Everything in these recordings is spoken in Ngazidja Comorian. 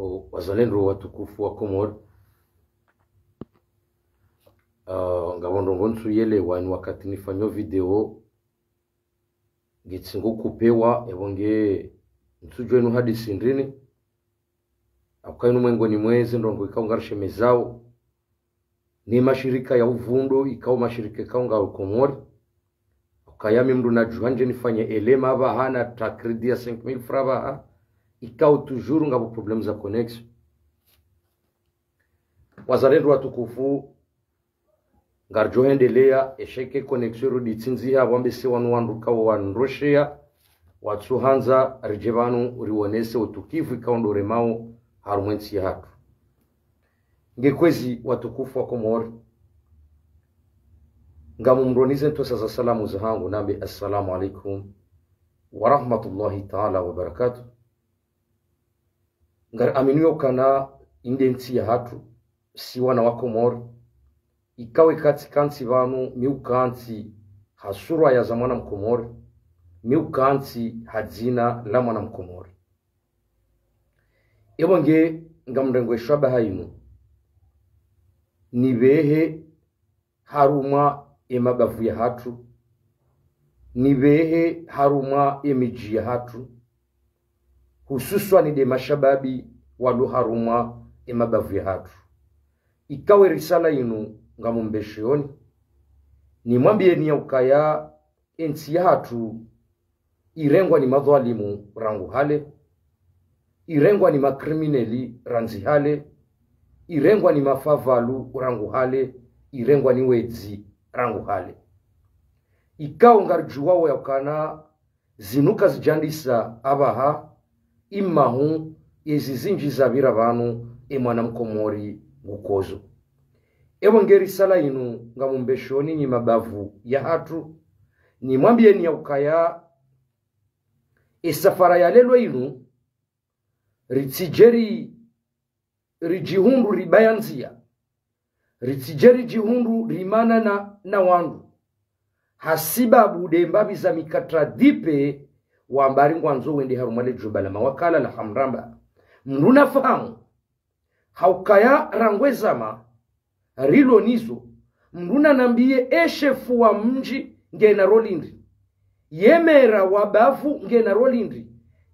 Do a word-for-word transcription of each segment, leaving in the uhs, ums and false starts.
Wazalendo watukufu wa Komori, ah, ngapvo ndrongoo ntsuyelewa ni wakati nifanyo video, ngetsingo kupewa, yapvo nge ntsudjuwa inu hadisi ndrini, hauka inu mwengoni mweze ndrongoo ikao ngarishemezao, ni mashirika ya uvundo, ikao mashirika ikao ngao Komori. Ukaya mi mndru nadjuha ndje nifanye elema apvaha na ta crédit ya cinq mille francs apvaha, ikao toujours ngapvo problème za connexion. Wazalendo watukufu, ngaridjo hendelea, esheke connexion irudi itsindziha, wambese wanu wandru kao wandroshea, watsuhandza ridje pvanu riwonese utukivu ikao ndo remao harumwa entsi yahatru. Nge kwezi watukufu wa Komori, ngamumronize ntosa za salamu zahangu, nambe assalamu alaikum wa rahmatullahi ta'ala wa barakatuh. Ngariaminio ukana inde ntsi yahatru, si wana wa Komori, ikao eka tsikantsi pvanu, mi ukantsi ha sura ya za mwana Mkomori, mi ukantsi ha dzina la mwana Mkomori. Ewa nge ngamrengo eshabaha inu, nipvehe harumwa emabavu yahatru, nipvehe harumwa emidji yahatru, hususwani nde mashababi walo harumwa emabavu yahatru. Ikao erisala inu ngamumbesheoni, nimwambieni ya ukaya entsi yahatru irengwa ni madhwalimu rangu hale, irengwa ni makrimineli randzi hale, irengwa ni mafavalu rangu hale, irengwa ni wedzi rangu hale. Ikao ngaridjuwao ya ukana zinu kazidjandisa apvaha, imahu ezi zindji zapvira pvanu, emwana Mkomori ngukozo. Ewa nge risala inu ngamumbesheoni nyi mabavu yahatru, nimwambieni ya ukaya esafara ya lelo inu, ritsidje ri ridjihundru ribaya ndzia, ritsidje ridjihundru rimana na, na wandru, hasibabu nde mbapvi za mikatra dipe wamba ari ngwandzo wende harumwa le djumba la mawakala la Hamramba. Mndru nafahamu, haukaya rangu ezama rilo nizo, mndru nanambiye eshefu wa mdji ngena roli ndri, ye mera wa bavu ngena roli ndri,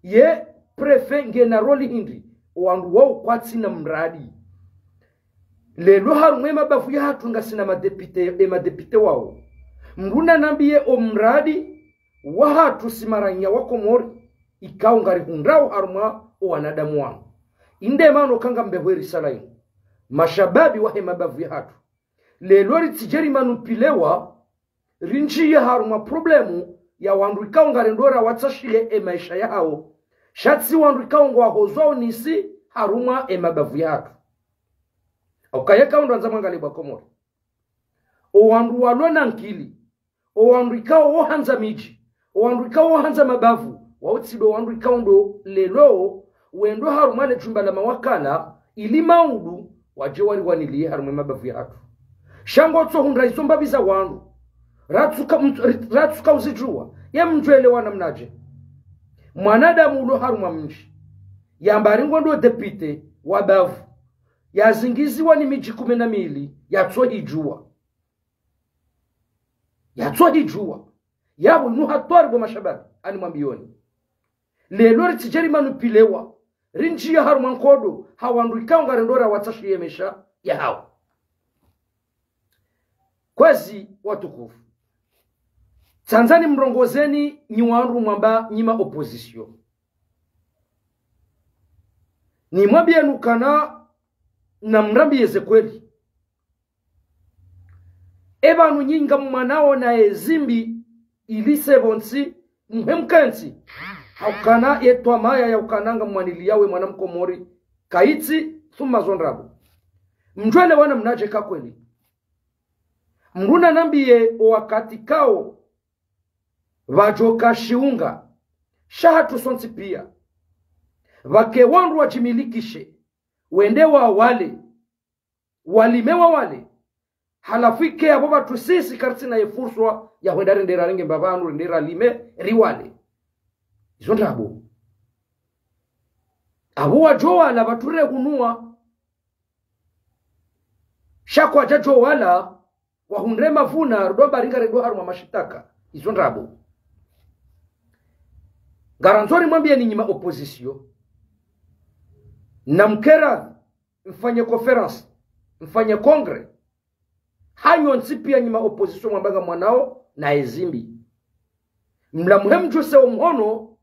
ye préfet ngena roli hindri, owandru wao kwatsina mradi. Lelo harumwa emabavu yahatru ngasina madepite, emadepite wao. Mndru nanambiye omradi wahatru si maranya wa Komori, ikao ngarihundrao harumwa owanadamu wanu. Inde mana uka ngambeho erisala inu, mashababi wahe mabavu yahatru, lelo ritsidje rimanupilewa, rindjiye harumwa problème ya wandru ikao ngarendo rawatsashiye emaesha yahao. Sha tsi wandru ikao ngwahozwao nisi harumwa emabavu yahatru. Haukaya eka ndo andza mwangalie bwa Komori, owandru walo na nkili, owandru ikao wohandza midji, owandru ikao wohandza mabavu, wao tsi ndo wandru ikao ndo lelo wendo harumwa le djumba la mawakala ili maudu wadje wariwaniliye harumwa emabavu yahatru. Sha ngwatsohundra izo mbapvi za wandru, ratsuka, mt-, rit-, ratsuka uzidjuwa. Ye mdjwelewa namnadje? Mwanadamu ulo harumwa mdji, yamba ari ngwendo depite wa bavu, yazingiziwa ni midji kume na mili, yatsohidjuwa. Yatsohidjuwa. Yapvo inu hatwari bo mashababi, ani mwambioni. Lelo ritsidje rimanupilewa, rindjiya harumwa nkodo ha wandru ikao ngarendo rawatsashiye maesha yahao. Kwezi watukufu, tsandza nimrongozeni nyi wandru mwamba nyi ma opposition. Nimwambieni ukana namrambiye ze kweli. Epvanu nyi ngamwanao na ezimbi ili se pvontsi, mhe mkentsi. Haukana ye twamaya ya ukana ngamwaniliyawo mwana mkomori, kayitsi thumma zo ndrabo. Mdjwelewa namnadje ka kweli? Mndru nanambiye owakati kao pvadjoka shiunga shahatru sontsi piya, pvake wandru wadjimilikishe, wende wawale, walime wawale. Halafu ike yapvo pvatru sisi karitsina ye furswa ya hwenda rende rarenge mbapvanu rende ralime riwale. Izo ndrabo. Apvo wadjo wala pvatsu rehunua. Sha kwadjadjo wala, wahundre mavuna, rudo mbaringa redo harumwa mashitaka. Izo ndrabo. Ngarandzo rimwambiyeni nyi ma opposition. Namkere, mfanye conférence, mfanye congrès. Hanyu ntsi piya nyi ma opposition mwamba ngamwanao na ezimbi. Mlamuhe mdjuse omhono,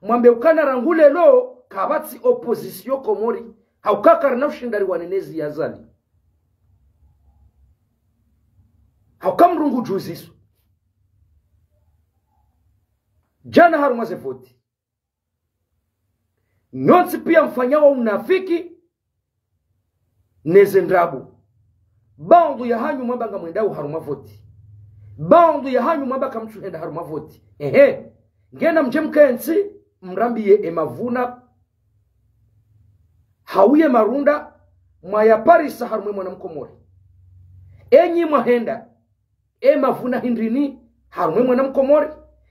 mwambe ukana rangu leo, kapvatsi opposition Komori, hauka karina ushinda riwane nezi ya Azali. Hauka mdru ngudjuziso. Djana harumwa ze voti. Nyontsi piya mfanyao unafiki, neze ndrabo. Baadhwi ya hanyu mwamba ngamwendao harumwa voti. Baadhwi ya hanyu mwamba kamtsuhenda harumwa voti. Ehe. Ngena mdje mkentsi, mrambiye emavuna. Hauye marunda, mwayaparisa harumwa mwana mkomori. Enyi mwahenda, emavuna hindrini, harumwa mwana mkomori,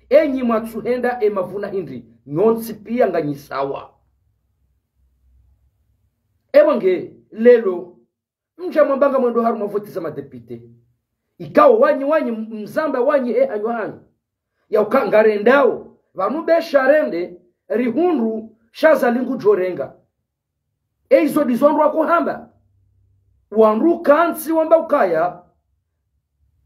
enyi mwatsuhenda emavuna hindri, nyontsi piya nganyi sawa. Epvo nge, leo, mdja mwamba ngamwendo harumwa voti za madepite. Ikao wanyi wanyi mzamba wanyi he hanyu hanyu. Yauka ngarendao, pvanu be sha rende, rihundru, sha Azali ngudjorenga. Eizo ndizo wandru wakohamba. Wandru kantsi wamba ukaya,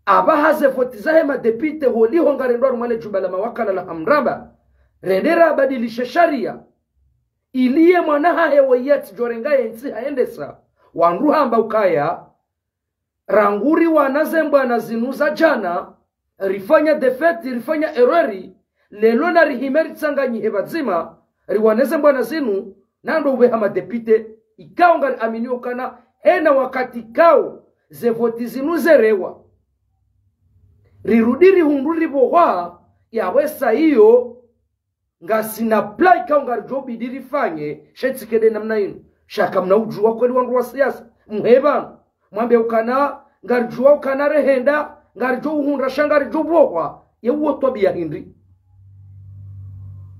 apvaha ze voti zahe madepite holiho ngarendo harumwa le jumba la mawakala la Hamramba. Rende rabadilishe sharia. Ili ye mwana hahe wo yatsidjorenga yentsi haendesa. Wandru hamba ukaya, rangu riwana ze mbwana zinu za djana, rifanya défaite, rifanya erreur, leo narihime ritsanganyihe pvadzima, riwane ze mbwana zinu, nando upveha madepite, ikao ngariaminio ukana, hena wakati ikao, ze voti zinu zerewa. Rirudi rihundru ripvohwa, yapvo sa iyo, ngasina plan ikao ngaridjo bidi rifanye, sha tsi kende namna inu. Sha kamna udjuwa kweli wandru wa siasa. Mheba, mwambe ukana, ngaridjuwa ukana rehenda, ngaridjo uhundra sha ngaridjo pvohwa, ye uwo twabiya hindri.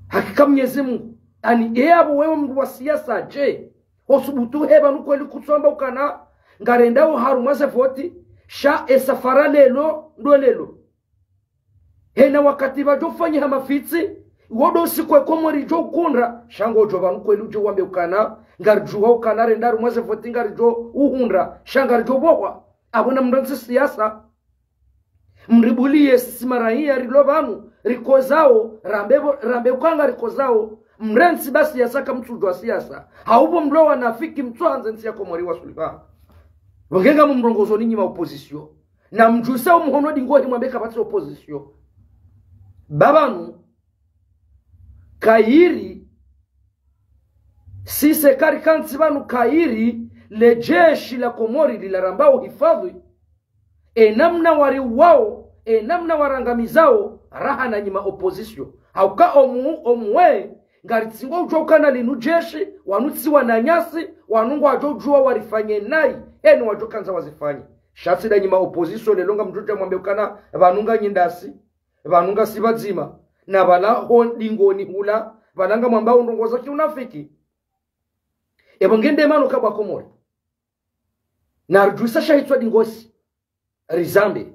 Hakika Mnyezi Mungu, ani ye apvo wewe mndru wa siasa dje, osubutu heba nu kweli kutsu amba ukana, ngarendao harumwa ze voti, sha esafara leo, ndo leo. Hena wakati pvadjo fanyiha mafitsi, wo ndo usiku e Komori idjo ukundra, sha ngodjo pvanu kweli udje wambe ukana, ngaridjuwa ukana renda harumwa ze voti ngaridjo uhundra, sha ngaridjo pvohwa. Apvo namrantsi siasa. Mribuliye sisi maraiya rilo pvanu, rikozao, rambe pvo, rambe uka ngarikozao, mrantsi ba siasa kamtsudjuwa siasa. Haupvo mlo wanafiki mtsuhandza ntsi ya Komori wa sulipva. Pvo nge ngamumrongozoni nyi ma opposition. Namdjuse omhono dingohi mwambe kapvatsi opposition. Ba pvanu, kayiri, sisi karikantsi pvanu kayiri, le jeshi la Komori lila rambao hifadhwi, enamna wariuwao, enamna warangamizao, raha na nyi ma opposition. Hauka omu, omuwe, ngaritsingo udjuwa ukana linu jeshi, wanu tsi wananyasi, wanu ngwadjo udjuwa warifanye nayi, eni wadjo kandza wazifanye. Sha tsi nda nyi ma opposition leo ngamdjo udja mwambe ukana, pvanu nganyi ndasi, pvanu ngasi pvadzima, na pvala ho ndingoni hula, pvala ngamwambao ndrongo za kiunafiki. Epvo nge nde mana uka bwa Komori. Naridjuwisa sha hitswa dingosi. Rizambe.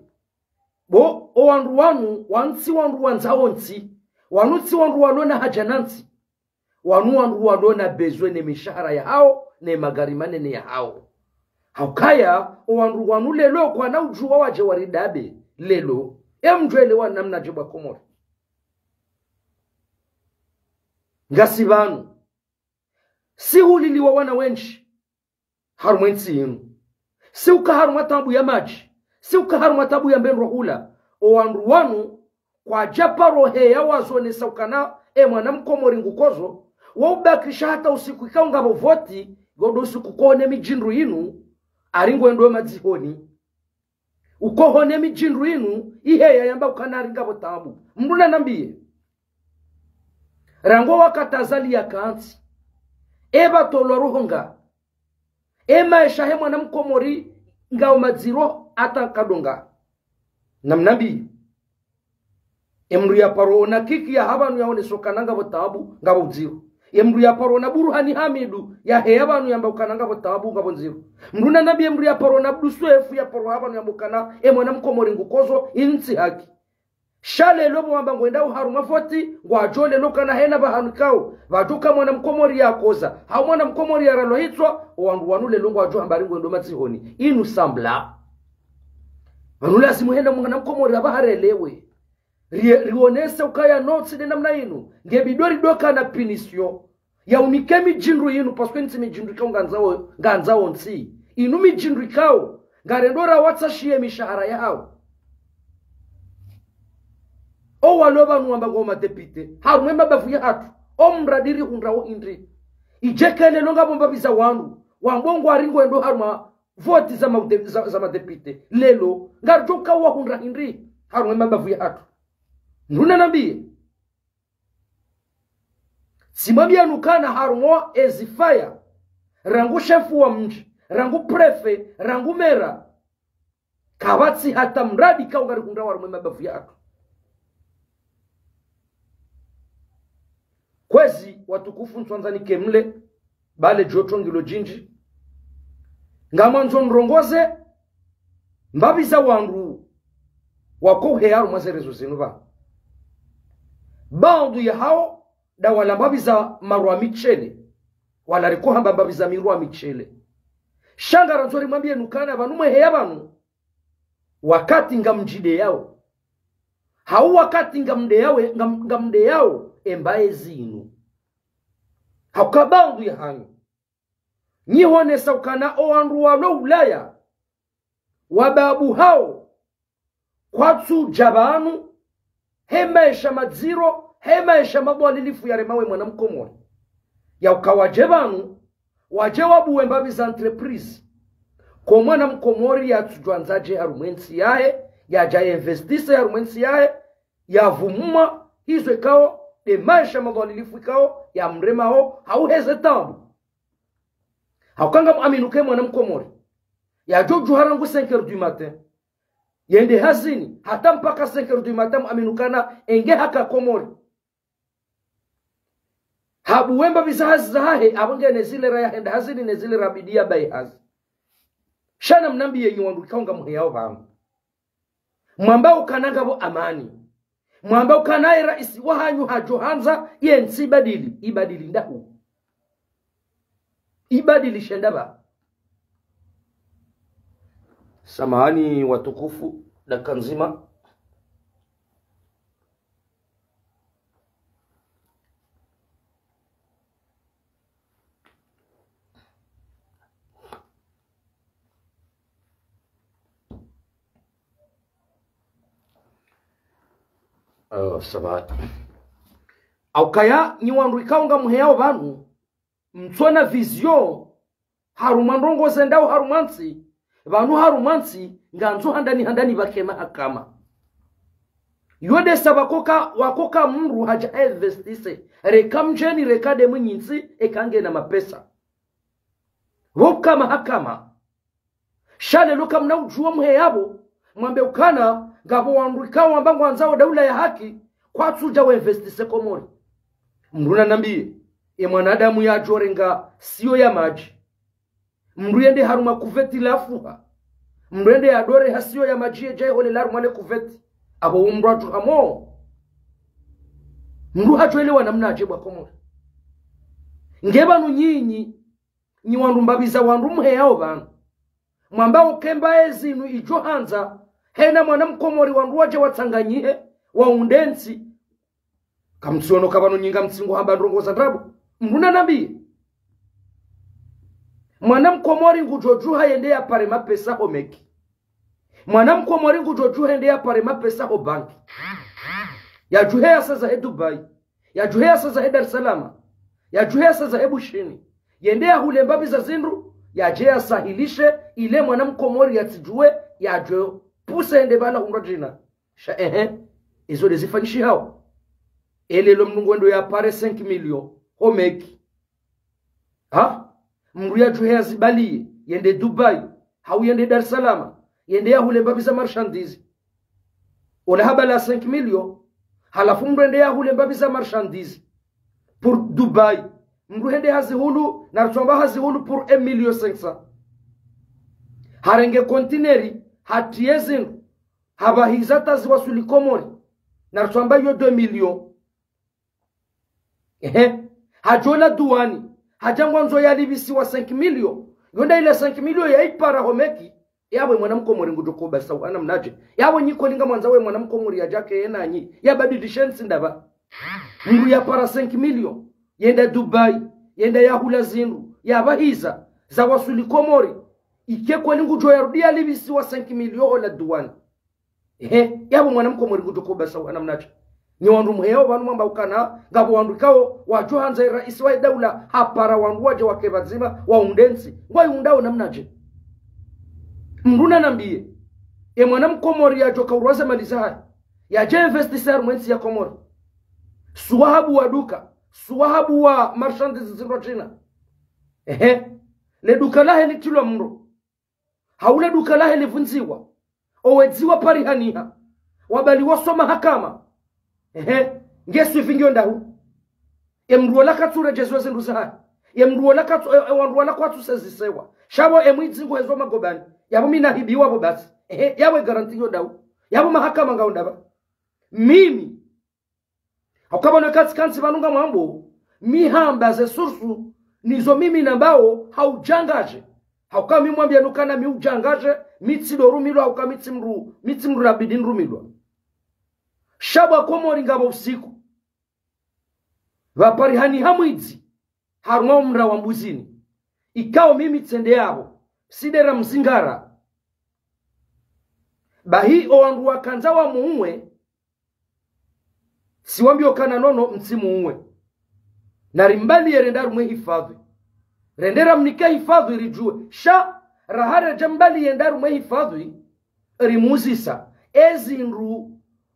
Bo, owandru wanu, wanu tsi wandru wandzao ntsi. Wanu tsi wandru walo na haja na ntsi. Wanu wandru walo na besoin ne mishahara yahao, ne magari manene yahao. Haukaya, owandru wanu leo kwana udjuwa wadje waridabe, leo. Emdjwelewa namna dje bwa Komori. Ngasi pvanu. Si huliliwa wana wendji harumwa entsi yinu. Si uka harumwa tabu ya madji. Si uka harumwa tabu ya mbendrwa hula. Owandru wanu kwadja paro heya wazonesa ukana emwana mkomori ngukodzo. Wo ubakisha hata usiku ikao ngapvo voti, wo ndo usiku kohone midjindru yinu, ari ngwendo madzihoni. Ukohone midjindru yinu, iheya yamba ukana ari ngapvo tabu. Mndru nanambiye. Rangu wakati Azali yakantsi. Epvatolwa roho nga. Emaesha he mwana mkomori ngao madziro hata nkado nga. Namnambiye. Emndru yaparo ona kiki ya hapvanu yaonesa ukana ngapvo tabu, ngapvo udziro. Ye mndru yaparwa na Burhani Hamidu, yaheya pvanu yamba ukana ngapvo taabu, ngapvo ndziro. Mndru nanambiye mndru yaparwa na Abdu Swefu, yaparwa hapvanu yamba ukana, e mwana mkomori ngukodzo, inu tsi haki. Sha lelo pvo wamba ngwendao harumwa voti, ngwadjo lelo kana hena pvahanu ikao, pvadjo ka mwana mkomori yakodza, hau mwana mkomori yaralwa hitswa, o wandru wanu lelo ngwadjo hamba ari ngwendo matsihoni. Inu sambla. Pvanu lazimu hena mwana mkomori apvaha relewe. Rie-, rionese ukaya no tsi nde namna inu. Nge bidori doka na punition ya unike midjindru yinu, parce que ntsi midjindru ikao ngandzao, ngandzao ntsi. Inu midjindru ikao, ngarendo rawatsa shiye mishahara yahao. O walo pvanu wamba ngo madepite, harumwa e mabavu yahatru, o mradi rihundrao hindri. Idjeke lelo ngapvo mbapvi za wandru, wambo ngwari ngwendo harumwa voti za maude-, za, za madepite. Lelo, ngaridjo uka wahundra hindri, harumwa e mabavu yahatru. Mndru nanambiye. Tsimwambiya nukana harumwa ezifaya, rangu shefu wa mdji, rangu prefe, rangu mera. Kapvatsi hata mradi ikao ngarihundrao harumwa e mabavu yahatru. Kwezi watukufu ntswandzani kemle, bale djoto ngilo djindji. Ngamwandzo nrongoze, mbapvi za wandru wako uheya harumwa ze rezo zinu pva. Baadhwi yahao, nda wala mbapvi za marwa mitshele. Wala riko hamba mbapvi za mirwa mitshele. Sha ngarandzo rimwambiye nukana pvanu mweheya pvanu. Wakati ngamdjideyao. Hau wakati ngamdeyawe, ngam-, ngamdeyao, embaye zinu. Hauka baadhwi yahanyu. Nyi honesa ukana o wandru walo Ulaya. Wababu hao. Kwatsu dja pvanu, he maesha madziro, he maesha madhwalilifu yarema we mwana mkomori. Yauka wadje pvanu, wadje wabuwe mbapvi za entreprise. Ko mwana mkomori yatsudjwandza dje harumwa entsi yahe, yadja investise harumwa entsi yahe, yavumwa, izo ikao, nde maesha madhwalilifu ikao, yamremao, hau heze taabu. Hauka ngamwaminu ke mwana mkomori. Yadjo djuha rangu cinq heures du matin. Yende hazini, hata mpaka cinq heures du matin mwaminu kana enge haka Komori. Habuwe mbapvi za hazi zahahe, apvo nge ne zile raya henda hazini ne zile rabidi yabaye hazi. Sha namnambiye nyi wandru ikao ngamheyao pvanu. Mwamba ukana ngapvo amani. Mwamba ukana ye raisi wahanyu hadjo handza, ye ntsi ibadili, ibadili ndahu. Ibadili she ndapvi. Samahani watukufu, dakika ndzima. Oh, samahani. Haukaya, nyi wandru ikao ngamheyao pvanu, mtsona vision, harumwa ndrongoo zendao harumwa ntsi, pvanu harumwa ntsi, ngandzo handani handani pvake mahakama. Yo ndesa pvakoka, wakoka mndru hadja investise, reka mdjeni, reka nde mwinyi ntsi, eka ngena mapesa. Pvoka mahakama. Sha leo kamna udjuwa mheyapvo, mwambe ukana, ngapvo wandru ikao wamba ngwandzao daula ya haki, kwatsudja wa investise Komori. Mndru nanambiye, ye mwanadamu yadjorenga siyo ya madji. Mndru yende harumwa kuveti lafuha. Mndru yende yadore ha siyo ya madji yedjaye holela harumwa le kuveti. Apvo umndru adjuha mo. Mndru hadjoelewa namna adje bwa Komori. Nge pvanu nyinyi, nyi wandru mbapvi za wandru mheyao pvanu. Mwamba ukemba ezinu idjo handza, hena mwana mkomori wandru wadje watsanganyihe, waunde ntsi. Kamtsiono ka pvanu nyi ngamtsingo hamba ndrongoo za ndrabo. Mndru nanambiye. Mwana mkomori ngudjo djuha yende yapare mapesa ho meki. Mwana mkomori ngudjo djuha yende yapare mapesa ho banki. Yadjuhe yasaza he Dubai. Yadjuhe yasaza he Dar es Salaam. Yadjuhe yasaza he Bushini. Yende yahule mbapvi za zindru, yadje yasahilishe, ile mwana mkomori yatsidjuwe, yadjo puse yende pvala hundra djina. Sha ehe, izo nde zifanyishihao. Elelo mndru ngwendo yapare cinq millions, ho meki. Ha? Mndru yadjuhe yazibaliye, yende Dubai, hau yende Dar es Salaam, yende yahule mbapvi za marchandise. Ola habala cinq millions, halafu mndru yende yahule mbapvi za marchandise. Pour Dubai, mndru hende hazihulu, na ritsamba hazihulu pour un million cinq cents. Harenge kontineri, hatriye zindru, hapvahiza hata ziwaswili Komori, na ritsamba iyo deux millions. Ehe. Hadjo la duwani, hadja ngwandzo yalipvisiwa cinq millions. Yo nda ile cinq millions yaipara ho Meki, yapvo mwana mkomori ngudjo koba sawa namnadje? Yapvo nyi kolinga mwandza we mwana mkomori yadjake yenanyi, yabadilishe ntsi ndapvi? Mndru yapara cinq millions, yenda Dubai, yenda yahula zindru, yapvahiza, zawaswili Komori. Ike kweli ngudjo yarudi yalipvisiwa cinq millions ho la duwani. Ehe, yapvo mwana mkomori ngudjo koba sawa namnadje? Nyi wandru muheya pvanu mwamba ukana, ngapvo wandru ikao wadjo handza rais wa daula, hapara wandru wadje wake pvadzima, waunde ntsi. Ngwayiundao namnadje? Mndru nanambiye, e mwana mkomori yadjo kaurwa ze mali zahahe, yadje investise harumwa entsi ya Komori. Suwahabu wa duka, suwahabu wa marchandise zindru China. Ehe, le duka lahe litrilwa mro. Hau le duka lahe livundziwa. Owedzi waparihaniha. Wabaliwa soma hakama. Ehe. Nge suivi ngiyo ndahu? E mndru wola katsuredjezwa zindru zahahe. E mndru wola katsu, e, e wandru wola kwatsusezisewa. Sha pvo e mwidzi nguhezwa magobani. Yapvo mi nahibiwa pvo basi. Ehe. Yapvo e garanti ngiyo ndahu? Yapvo mahakama ngayo ndapvi? Mimi. Hauka pvanu katsi kantsi pvanu ngamwambo, mi hamba ze sources, nizo mimi nambao, ha udjangadje. Hauka mi mwambia nukana mi udjangadje, mi tsidorumilwa, hauka mi tsi mndru, mi tsi mndru yabidi nirumilwa. Sha pvo Komori ngapvo usiku. Pvaparihaniha mwidzi, harumwa omra wa Mbuzini. Ikao mimi tsende yapvo, sidera mzingara. Bahi owandru wakandza wamuuwe, tsiwambia ukana nono mtsimuuwe. Narimbaliye rende harumwa e hifadhwi. Rende ramnike hifadhwi ridjuwe. Sha, raha redja mbaliye rende harumwa e hifadhwi, rimuzisa. Ezindru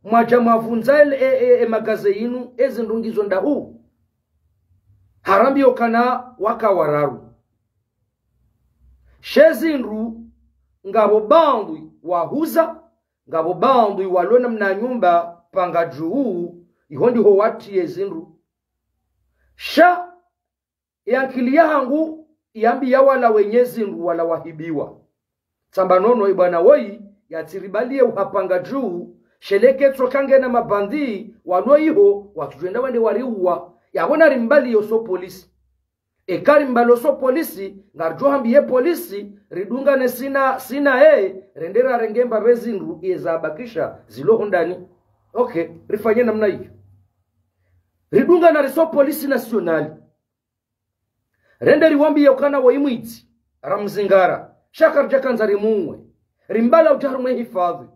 mwadja mwavundza e, e, e, e magaze yinu, ezindru ngizo ndahu? Harambia ukana waka wararu. She zindru ngapvo baadhwi wahuza, ngapvo baadhwi walo namna nyumba panga dju, iho ndiho watriye zindru. Sha, ye ankili yahangu yambia wala wenye zindru wala wahibiwa. Tsamba nono ibwana woyi, yatsiribaliye uhapanga dju, sheleke tsoka ngena mabandit, walo iho, watsudjwenda wende wariuwa. Yapvo narimbaliye oso polisi. Eka rimbalo oso polisi, ngaridjo hambiye polisi, ridungane sina, sina e, rende rarenge mbapvi ezindru, iye zabakisha, zilo hondani. Ok, rifanye namna iyo. Ridungana riso polisi nationale. Rende riwambia ukana woyi mwidzi, ramzingara, sha karidja kandza rimuuwe. Rimbala udja harumwa e hifadhwi.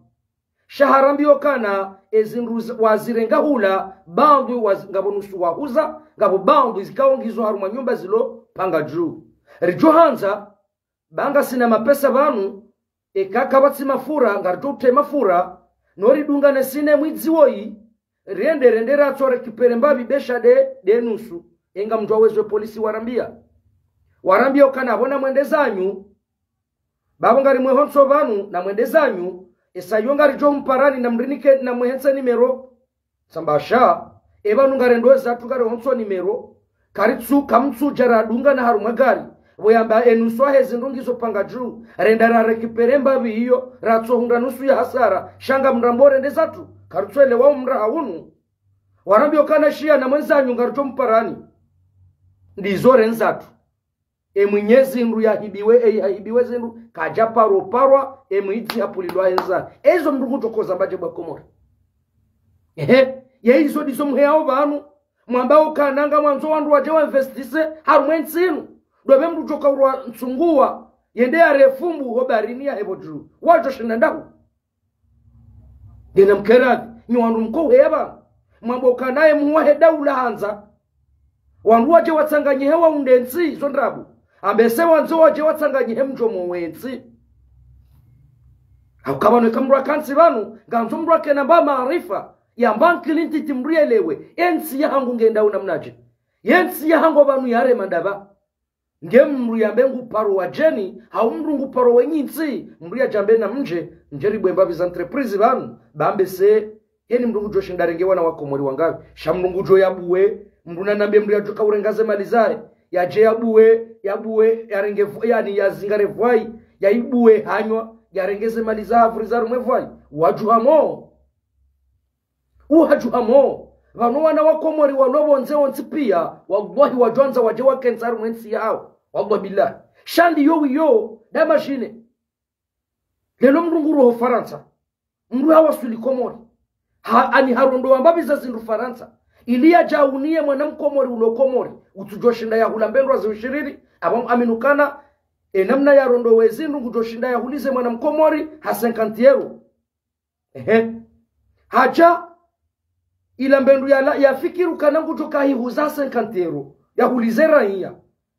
Sha harambia ukana ezindru z-, wazirenga hula, baadhwi waz-, ngapvo nusu wahuza, ngapvo baadhwi zikao ngizo harumwa nyumba zilo panga dju. Ridjo handza, ba ngasina mapesa pvanu, eka kapvatsi mafura, ngaridjo utre mafura, no ridungane sina e mwidzi woyi, rende, rende ratso récupérer mbapvi besha de, de nusu, enga mndru awezwe polisi warambia. Warambia ukana pvo namwende zanyu, bapvo ngarimwe hontso pvanu, namwende zanyu, esa iyo ngaridjo mparani namrinike namwehentse nimero. Tsamba sha, e pvanu ngarendo ezatru ngari hontso nimero, karitsu, kamtsudja radungana harumwa gari. Pvo yamba enusu yahe zindru ngizo panga dju, renda ra récupérer mbapvi iyo, ratso hundra nusu ya hasara, sha ngamrambo rende zatru, karitsu elewa omra haunu. Warambia ukana shiya namwende zanyu ngaridjo mparani. Ndizo rende zatru. E mwinyi zindru yahibiwe, e yahibiwe zindru, kadja paro parwa, e mwidzi hapvulilwa enza. Ezo mndru ngudjo koza mbadje bwa Komori. Ehe, ye izo ndizo muheyao pvanu, mwamba ukana ngamwandzo wandru wadje wainvestise, harumwa entsi inu. Dopve mndru djoka urwa ntsunguwa, yende yare fumbu ho baharini yahe pvo dju. Wadjo shinda ndahu? Ngena mkeradhi, nyi wandru mko uheya pvanu. Mwamba ukana ye muhuu wahe daula handza wandru wadje watsanganyihe waunde ntsi, zo ndrabo. Ambe se wandzo wadje watsanganyihe mdjomo wentsi. Hauka pvanu eka mndru akantsi pvanu, ngandzo mndru akena mba maarifa, yamba ankili ntiti mndru yelewe, entsi yahangu ngendao namnadje? Yentsi yahangu pvanu yarema ndapvi? Nge mndru yambe ngu paro wadjeni, hau mndru ngu paro wenyi ntsi, mndru yadjambe namdje, ndje ribwe mbapvi za entreprise pvanu, bambe se Heni mndru ngudjo shinda yarenge wana wa Komori wangapvi? Sha mndru ngudjo yabuwe, mndru nanambe mndru yadjoka urenga ze mali zahe, yadje yabuwe, yabuwe, yarenge vwa-, yaani yazingare vwayi, yayibuwe hanywa, yarenge ze mali zahe avuriza harumwa e vwayi. Wadjuha mo. Uhadjuha mo. Pvanu wana wa Komori walo pvondze wontsi piya, wallahi wadjwandza wadje wakentsi harumwa entsi yawo. Wallahi billahi. Sha ndiyo wiyo, damashine. Leo mndru nguro ho Farantsa. Mndru hawaswili Komori. Ha, ani harondowa mbapvi za zindru Farantsa. Ili yadje yauniye mwana Mkomori ulo Komori. Utsudjo shinda yahula mbendrwa ziwishiriri. Apvo aminukana, e namna yarondowe zindru ngudjo shinda yahulize mwana Mkomori ha cinquante euros. Ehe. Hadja, ila mbendru yala, yafikiri ukana ngudjo kahihuza cinquante euros. Yahulize raiya.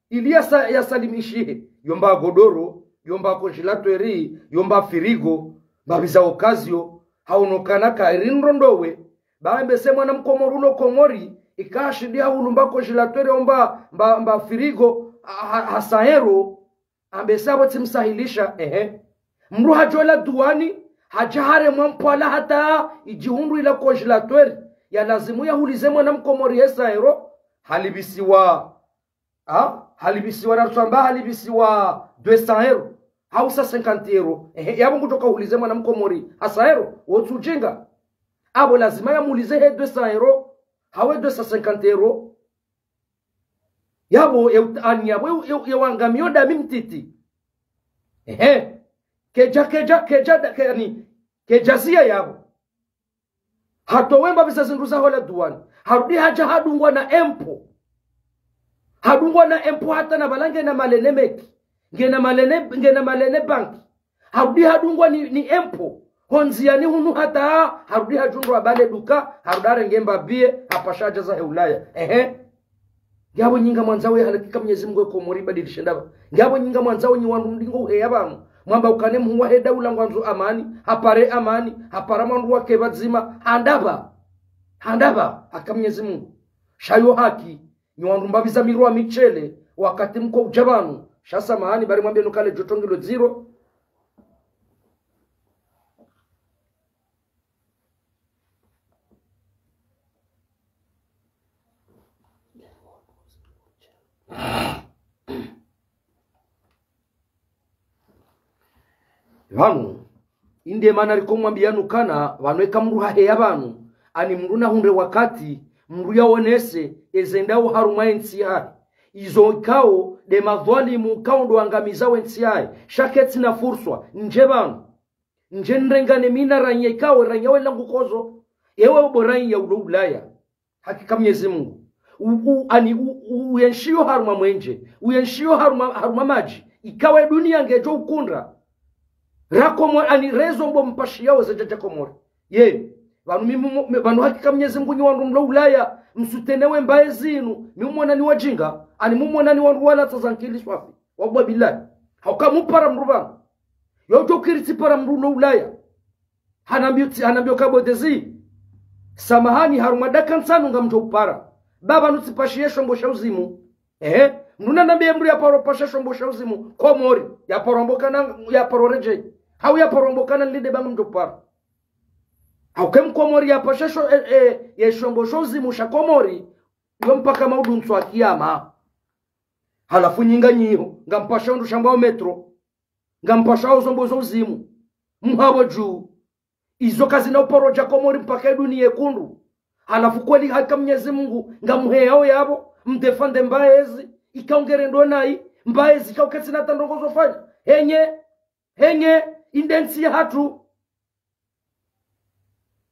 Ili yasa-, yasalimishihe. Yomba godoro, yomba congélateur, yomba frigo, mbapvi za occasion, haonokana kari ndrondowe. Ba ambese mwana Mkomori ulo Komori, ika hashindi hahulu mba congélateur, yomba, mba, mba frigo, ha, ha, ha cent euros. Ambese apvo tsimsahilisha, ehe. Mndru hadjola duwani, hadja haremwa mpwala hata idjihundru ila congélateur, yalazimu yahulize mwana Mkomori ye cent euros, halipvisiwa, ha? Halipvisiwa, narutsamba halipvisiwa deux cents euros, hau sa cinquante euros. Ehe, yapvo ngudjo kahulize mwana Mkomori ha cent euros, wotsudjinga. Apvo lazima yamulize he deux cents euros, hawe deux cent cinquante euros. Yapvo, ye ut-, ani yapvo, ye, ye, ye wangamiyo dami mtiti. Ehe. Kedja, kedja, kedja, da-, ke-, ani, kedja ziya yapvo. Hatowe mbapvi za zindru zaho la duwani. Harudi hadja hadungwa na impôt. Hadungwa na impôt hata na pvala ngena malene meki. Ngena malene, ngena malene banki. Harudi hadungwa ni, ni impôt. Ho ndziyani hunu hata, harudi hadjundru abale duka, harudi harenge mbabiye, hapvasha hadja zahe Ulaya. Ehe. Ngiyapvo nyi ngamwandzao ye halakika Mnyezi Mungu ye Komori ibadilishe ndapvi? Ngiyapvo nyi ngamwandzao nyi wandru mlingo uheya pvanu? Mwamba ukane mhuu wahe daula ngwandzo amani, hapare amani, hapara mwandru wake pvadzima, handapvi? Handapvi? Haka Mnyezi Mungu. Sha yo haki, nyi wandru mbapvi za mirwa mishele, wakati mko udja pvanu. Sha samahani, bari mwambiye nukale djoto ngilo dziro. Pvanu, inde mana riko mwambiya nukana, pvanu eka mndru haheya pvanu, ani mndru nahundre wakati, mndru yaonese, ezendao harumwa entsi yahe. Izo ikao, nde madhwalimu ikao ndo angamizao entsi yahe. Sha ketsina furswa, ndje pvanu. Ndje nirengane mi na raiya ikao, raiya wela ngukozo. Ewe obo raiya ulo Ulaya. Hakika Mnyezi Mungu. U, u, ani, u, u, uyenshiyo harumwa mwenje. Uyenshiyo harumwa, harumwa madji. Ikao ye duniya ngedjo ukundra. Rako mwa, ani rezo mbo mpashiyao ze djadja Komori. Ye. Pvanu mi mu-, mi-, pvanu hakika Mnyezi Mungu nyi wandru mlo Ulaya. Msutenewe mbaye zinu. Mi mumwona ni wadjinga. Ani mumwona ni wandru wala tsa zankili swafi. Wallahi billahi. Hauka mupara mndru pvanu. Yo udjo kiri tsipara mndru ulo Ulaya. Hanambiyo tsi, hanambiyo kabodezi. Samahani harumwa daka ntsanu ngamdjo upara. Baba nutsipashiye shombo sha uzimu. Ehe. Mndru nanambiye mndru yaparo pasha shombo sha uzimu. Komori. Yaparo mbokana, yaparo redjei. Hau yaparo mbokana nlinde ba ngamdjo upara. Hauke Mkomori yapasha sho, e, e, ye shombo sha uzimu sha Komori. Yo mpaka maudu ntsu wa kiyama. Halafu nyi nganyiho, ngampashao ndru shambwao metro. Ngampashao zombo zo uzimu. Mhapvo dju. Izo kazina uparo dja Komori mpaka ye duniya ikundru. Halafu kweli haka Mnyezi Mungu, ngamheyao yapvo, mdefande mbaye zi, ikao ngere ndo nayi, mbaye zi ikao ketsina ta ndrongo zo fanya. Henye, henye, inde ntsi yahatru.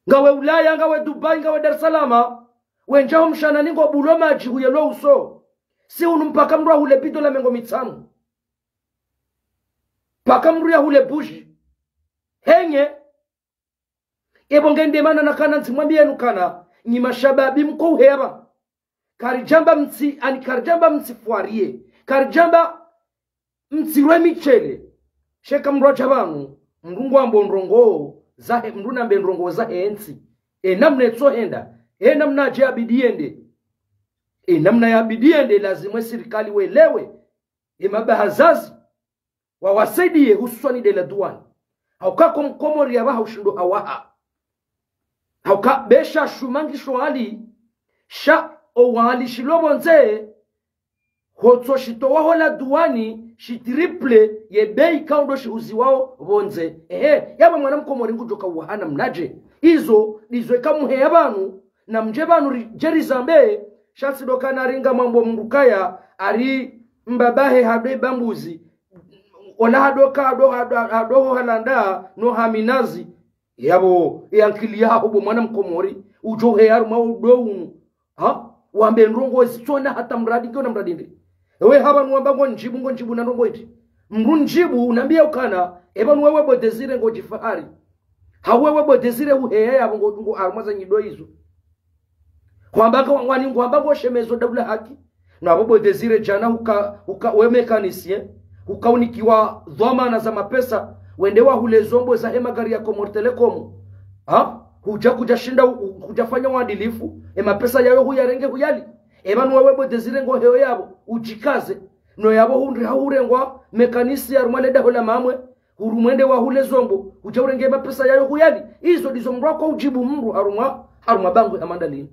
Ngawe Ulaya, ngawe Dubai, ngawe Dar es Salaam. Wendjao mshanani ngo bulo madji huyelwa uso. Si unu mpaka mndru yahule bido la mengo mitsanu. Mpaka mndru yahule buji. Henye. Ebo nge nde mana nakana ntsimwambiye nukana. Nyi mashababi mko uheya pva. Karidjamba mtsi, ani karidjamba mtsifwariye. Karidjamba mtsirwe mishele. Sha eka mndru yadja pvanu, mndru ngwambo ndrongo zahe, mndru nambe ndrongo zahe ntsi. E namna etso henda, e namna dje yabidi yende. E namna yabidi yende, lazima e sirikali welewe. E mabahazazi, wawasaidiye hususwani nde la duwani. Hauka ko Mkomori yapvaha ushindo hawaha. Hauka besha shuma ngisho hali, sha owali shilo pvondze, hotso shitowa hola duwani, shitriple ye bei kaundo shihuziwao pvondze. Ehe, yapvo mwana mkomori ngudjoka uhana mnadje. Izo ndizo eka muheya pvanu, na mdje pvanu ri-, dje rizambe, sha tsi ndo kana ringa mwambo mdru kaya, ari mbabahe hado ibambuzi, ola hado ka, hado, hado, hado ho halanda, no haminazi. Yapvo, ye ankili yaho bo mwana mkomori, udjo heya harumwa udo unu. Ha? Wambe ndrongo zitsona hata mradi, ngiyo na mradi ndi. Ewe hapvanu wamba ngo ndjibu, ngo ndjibu na ndrongo iti. Mdru ndjibu, unambiya ukana, epvanu wewe bo Désiré ngodjifahari. Ha wewe bo Désiré uheya yapvo ngo, ngo harumwa za nyido izo. Hwamba ka wani ngwamba ngo shemezo daula haki. Na apvo bo Désiré djana huka, huka we mécanicien, huka unikiwa dhwamana za mapesa, wende wahule zombo zahe magari ya Comores Telecom. Ha? Hudja, kudja shinda, hu-, kudja fanya uadilifu, e mapesa yayo huyarenge huyali. Epvanu wewe bo Désiré ngo heyo yapvo, udjikaze. No yapvo hundri ha hurengwa mécanicien harumwa le daho la Mamwe, huru mwende wahule zombo, hudja urenge mapesa yayo huyali. Izo ndizo mdru ako udjibu mdru harumwa, harumwa bangwe hama ndalini.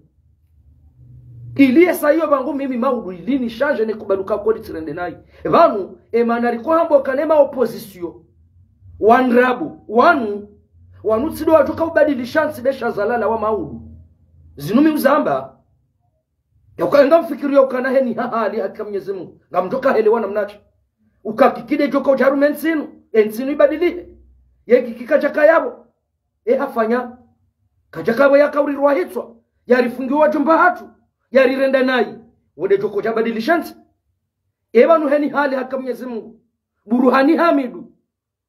Ili esa iyo pvangu mimi maudu ili ni change ne kubaluka koli tsirende nayi. Pvanu, emana riko hambo kana ema opposition. Wandrabo, wanu, wanu tsi ndo wadjoka ubadilisha ntsi besha zalala wa maudu. Zinu mi uzamba, yauka ngamfikiri yaukana heni ha hali haki ya Mwenyezi Mungu. Ngamdjoka helewa namnadje. Uka kiki nde djoka udja harumwa entsi inu, entsi inu ibadilihe. Ye kiki kadjaka yapvo. E hafanya. Kadjaka yapvo yakaurirwa hitswa. Yarifungiwa djumba hatru. Yarirenda nayi. Wo nde djoka udja badilisha ntsi. Epvanu heni hali haki ya Mwenyezi Mungu. Buruhani Hamidu.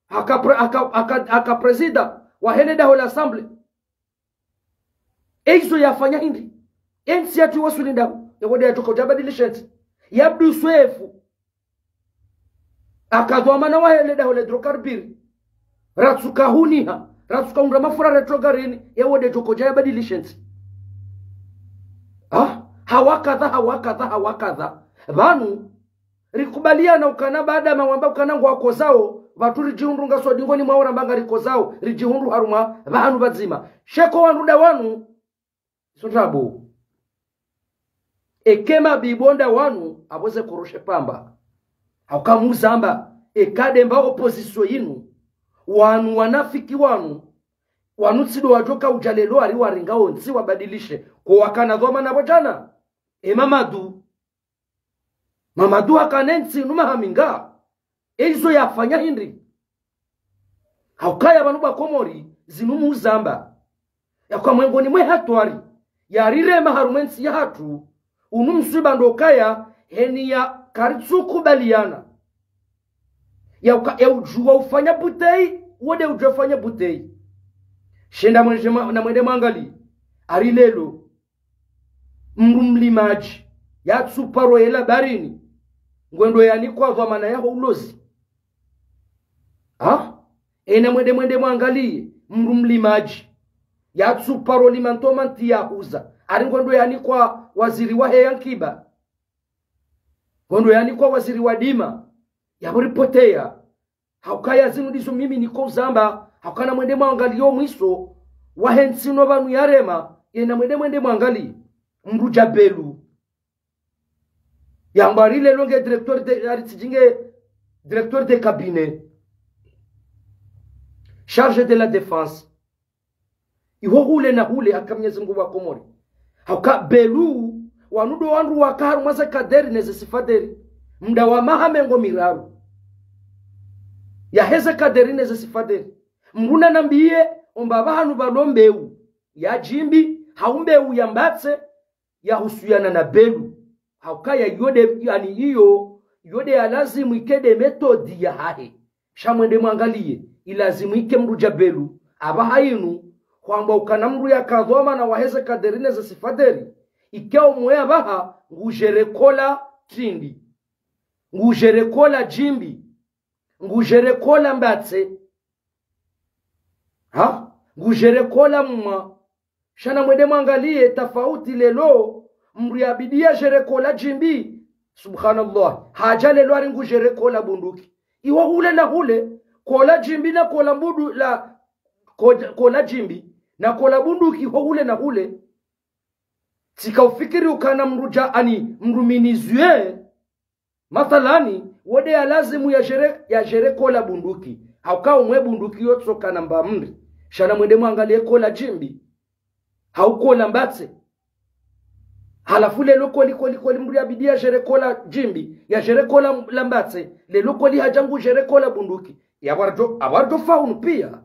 Haka pre-, haka, haka, haka prezida. Wahe le daho la assemblée. Eizo yafanya hindri? Entsi yatru iwasuli ndahu, yawo nde yadjoka udja badilisha entsi. Ye Abdu Swefu, aka dhwamana wahe le daho le hydrocarbures. Ratsuka huniha, ratsuka hundra mafura retro garini, yawo nde yadjoka udja yabadilisha entsi. Ah, hawakadha, hawakadha, hawakadha. Pvanu, rikubaliana ukana baada mawamba ukana ngwakozao, pvatsu ridjihundru ngaso dingoni mwawo ramba ngarikozao, ridjihundru harumwa pvahanu pvadzima. Sha eka wandru nda wanu, izo ndrabo. Eka ema bibo nda wanu, apvo ze koroshe pamba. Hauka mi uzamba, eka nde mba opposition yinu, wanu wanafiki wanu, wanu tsi ndo wadjoka udja leo ari waringa ontsi wabadilishe, ko wakana dhwamana pvo djana. E Mamadu. Mamadu hakana entsi inu maha minga. Eizo yafanya hindri? Haukaya pvanu bo Wakomori, zinu mi uzamba. Yauka mwengoni mwe hatwari yarirema harumwa entsi yahatru, unu mswiba ndo ukaya heni ya karitsukubaliana. Yauka, yaudjuwa ufanya bouteille, wo nde udjuwa ufanya bouteille. Sha namwende mwa-, namwende mwangalie. Ari leo. Mdru mlimadji, yatsuparo yela barini, ngwendo yanikwa dhwamana yaho ulozi. Ha? E namwende mwende mwangalie, mdru mlimadji, yatsuparo lima ntomati yahuza, ari ngwendo yanikwa waziri wahe ya nkiba. Ngwendo yanikwa waziri wa dima, yapvo ripoteya. Haukaya zinu ndizo mimi niko uzamba, hauka namwende mwangalie omwiso wahe ntsi inu pvanu yarema, ye namwende mwende mwangalie. Mdru dja Belou. Yamba ari leo nge directeur de, ari tsidji nge directeur de cabinet. Chargé de la défense. Iho hule na hule haki ya Mwenyezi Mungu bo Wakomori. Hauka Belou, wanu ndo wandru waka harumwa ze cadres ne ze sifaderi. Mda wa maha mengo miraru. Yahe ze cadres ne ze sifaderi. Mdru nanambiye, omba pvahanu pvalo mbeu ya djimbi, hau mbeu ya mbatse, yahusuyana na Belou. Haukaya iyo nde, yaani iyo, iyo nde ya lazimu ike nde méthode yahahe. Sha mwende mwangalie, ilazimu ike mdru dja Belou, apvaha inu, hwamba ukana mdru yaka dhwamana wahe ze cadres ne ze sifaderi, ike omwe apvaha, ngu gérer kola tindi. Ngu gérer kola djimbi. Ngu gérer kola mbatse. Ha? Ngu gérer kola mwa. Sha namwende mwangalie tafauti leo, mdru yabidi ya gérer kola djimbi. Subhanallah. Hadja leo ari ngu gérer kola bunduki. Iho hule na hule, kola djimbi na kola mbudu la, ko-, kola djimbi. na kola bunduki ho hule na hule. Tsika ufikiri ukana mdru dja ani mdru minizwe. Mathalani, wo nde ya lazimu ya géré, ya géré kola bunduki. Hauka umwe bunduki yo tsoka namba mri. Sha namwende mwangalie kola djimbi. Hau kola mbatse. Halafu lelo koli, koli, koli mdru ya bidi ya géré kola djimbi. Ya géré kola la mbatse. Lelo koli hadja ngu géré kola bunduki. Ya warjo, awarjo fa hunu pia.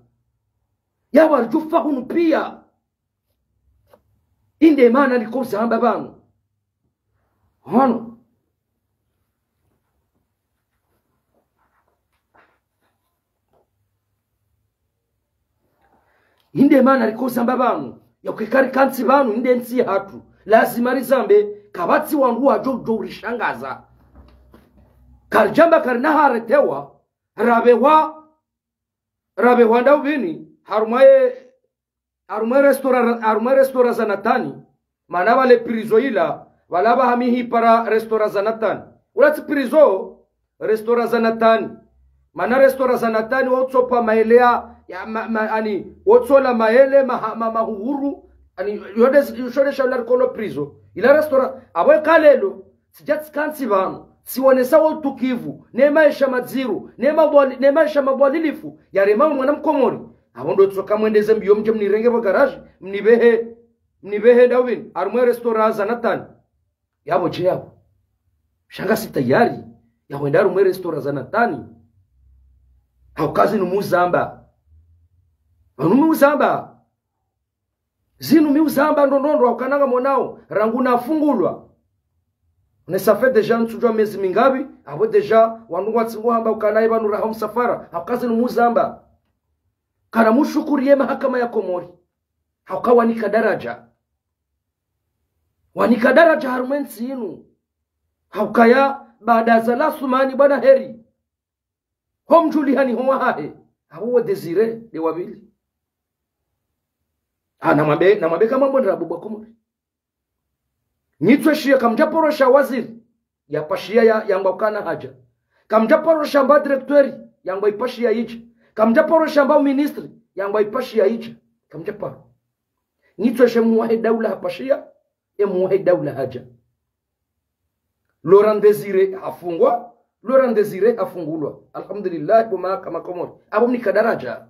Ya warjo fa hunu pia. Inde mana niko zamba pvanu. Hono. Inde mana niko zamba pvanu. Ya kwikari kantsi pvanu, inde ntsi hatru. Lazima rizambe, kapvatsi wandru wadjo, djo urishangaza. Karidjamba karina haretewa, rapvehwa, rapvehwa nda upvini, harumwa ye, harumwa restaurant, harumwa restaurant za Natani. Mana pvale prison ila, pvala pvahamihi para restaurant za Natani. Ula tsi prison, restaurant za Natani. Mana restaurant za Natani, wotsopa maele ya, ya ma, ma, ani, wotsola maele, ma, ma, mahuhuru, ani, yode, yode sha ula rikolo prison. Ila restaurant, apvo eka lelo, tsidja tsikantsi pvanu, tsiwonesa wo utukivu, ne maesha madziro, ne mabwali, ne maesha mabwalilifu, yarema mwana mkomori. Apvo ndo tsoka mwendeze mbio mdje mnirenge pvo garage, mnipvehe, mnipvehe nda upvini, harumwa restaurant za Natani. Yapvo dje yapvo. Sha ngasi tayari, ya hwenda harumwa restaurant za Natani. Hauka zinu muzamba. Pvanu muzamba. Zinu mi uzamba ndo ndo ndo, hauka nanga monao, rangu nafungulwa. Ne ça fait déjà ntsudjua mezi mingapvi, apvo déjà, wandru ngwatsingo hamba ukana ye pvanu raha msafara, hauka zinu muzamba. Kana mushukuriye mahakama ya Komori. Hauka wanika daraja. Wanika daraja harumwa entsi inu. Haukaya baada za la Sumani bwana heri. Ho mdjulihani ho wahahe. Apvo wo Désiré nde wa pvili. Ah, namwambe, namwambe kamwambo ndrabo bwa Komori. Nyitswe shiya kamdjaporosha waziri, yapashiya ya, yangwa ukana hadja. Kamdjaporosha mba directeur, yangwa ipashiya idja. Kamdjaporosha mba ministre, yangwa ipashiya idja. Kamdjaparo. Nyitswe she muwahe daula hapashiya, e muwahe daula hadja. Laurent Désiré hafungwa, Laurent Désiré hafungulwa. Alhamdulillah, bo mahakama Komori. Apvo mnika daraja.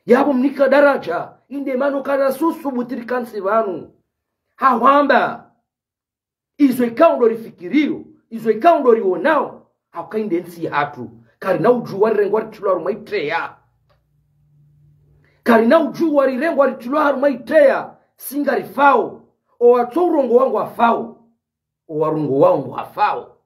Yapvo mnika daraja, inde mana ukana susu butiri kantsi pvanu. Hahwamba. Izo ikao ndo rifikiriyo, izo ikao ndo riwonao, hauka inde ntsi hatru. Karina udjua rirengwa ritrilwa harumwa itreya. Karina udjua rirengwa ritrilwa harumwa itreya, si ngarifao. Owatso urongowa ngwafao. Owarongowa ngwafao.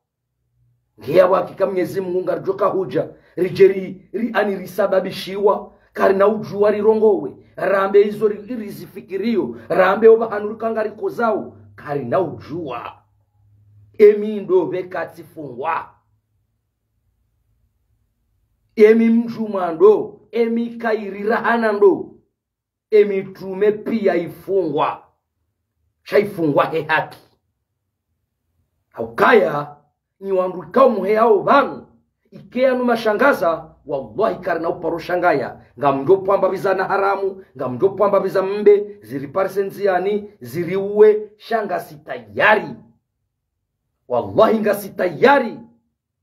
Nge yapvo hakika Mnyezi Mungu ngaridjoka hudja, ridje ri, ri, ani risababishiwa, karina udjua rirongowe, rambe izo ri, rizifikiriyo, rambe opvahanu rika ngarikozao, karina udjua. Emi ndo pveka tsifungwa. Emi mdjumwa ndo, emi kairi rahana ndo. Emitrume piya ifungwa. Sha ifungwa he haki. Haukaya, nyi wandru ikao muheyao pvanu, ike yanu mashangaza, wallahi karina uparo shangaya. Ngamdjo pvwamba pviza na haramu, ngamdjo pvwamba pviza mbe, ziriparise ndziyani, ziriuwe, sha ngasi tayari. Wallahi ngasi tayari.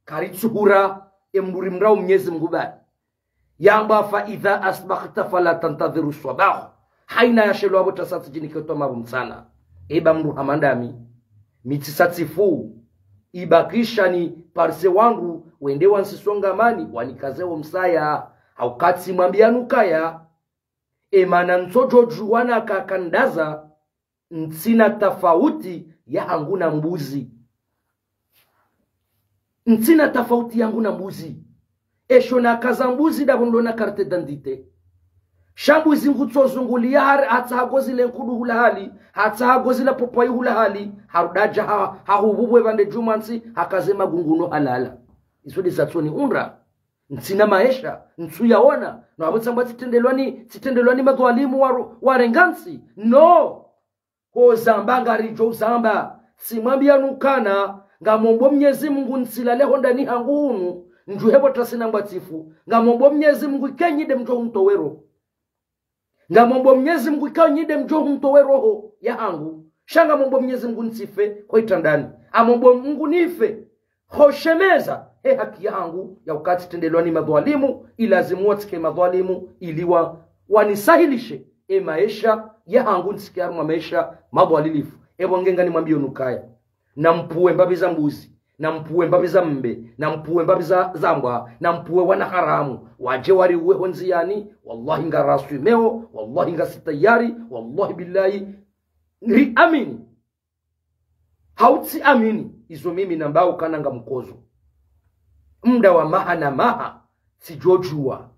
Karitsuhura, emdru rimrao Mnyezi Mungu bali. Yamba, فإذا أصبحت فلا تنتظر الصباح. Haina yashelwa apvo tasatsi djini ketwa mapvo mtsana. Eba mdru hama ndami. Mi tsisa tsifu. Ibakisha niparise wandru, wende wansisongamani, wanikaze wo msaya. Hauka tsimwambiya nukaya. Emana ntsodjodjuwa na kakandaza. Ntsina tafauti yahangu na mbuzi. Ntsina tafauti yangu na mbuzi. Esho nakaza mbuzi ndapvo ndona carte d'identité. Sha mbuzi ngutsozunguliya hari, hatsaha gozi le nkudu hula hali, hatsaha gozi la popayi hula hali, harudi hadja ha, hahupvupvwe pvandze djumwa ntsi, hakaze magunguno halala. Izo nde zatsonihundra. Ntsina maesha, ntsuyaona, no apvo tsamba tsitrendelwa ni, tsitrendelwa ni madhwalimu waro, warenga ntsi. No! Ho zamba ngaridjo uzamba, tsimwambiya nukana, ngamombo Mnyezi Mungu ntsilale ho ndani hangu hunu, ndjuhe pvo tasina mbwatsifu, ngamombo Mnyezi Mungu ike nyi nde mdjo huntowero. Ngamombo Mnyezi Mungu ikao nyi nde mdjo humtowe roho yahangu. Sha ngamombo Mnyezi Mungu ntsife ho itrandani. Amombo Mungu nife ho shemeza he haki yahangu ya uka tsitrendelwa ni madhwalimu, ilazimu watsike madhwalimu, ili wa, wanisahilishe e maesha yahangu ntsike harumwa maesha madhwalilifu. Epvo nge nganimwambiyo nukaya. Na mpvuwe mbapvi za mbuzi, na mpvuwe mbapvi za mbe, na mpvuwe mbapvi za, za mbwa, na mpvuwe wana haramu. Wadje wariuwe ho ndziyani, wallahi ngaraswimeo, wallahi ngasi tayari, wallahi billahi, ri amini. Hau tsi amini, izo mimi nambao kana ngamkodzo. Mda wa maha na maha, tsidjodjuwa.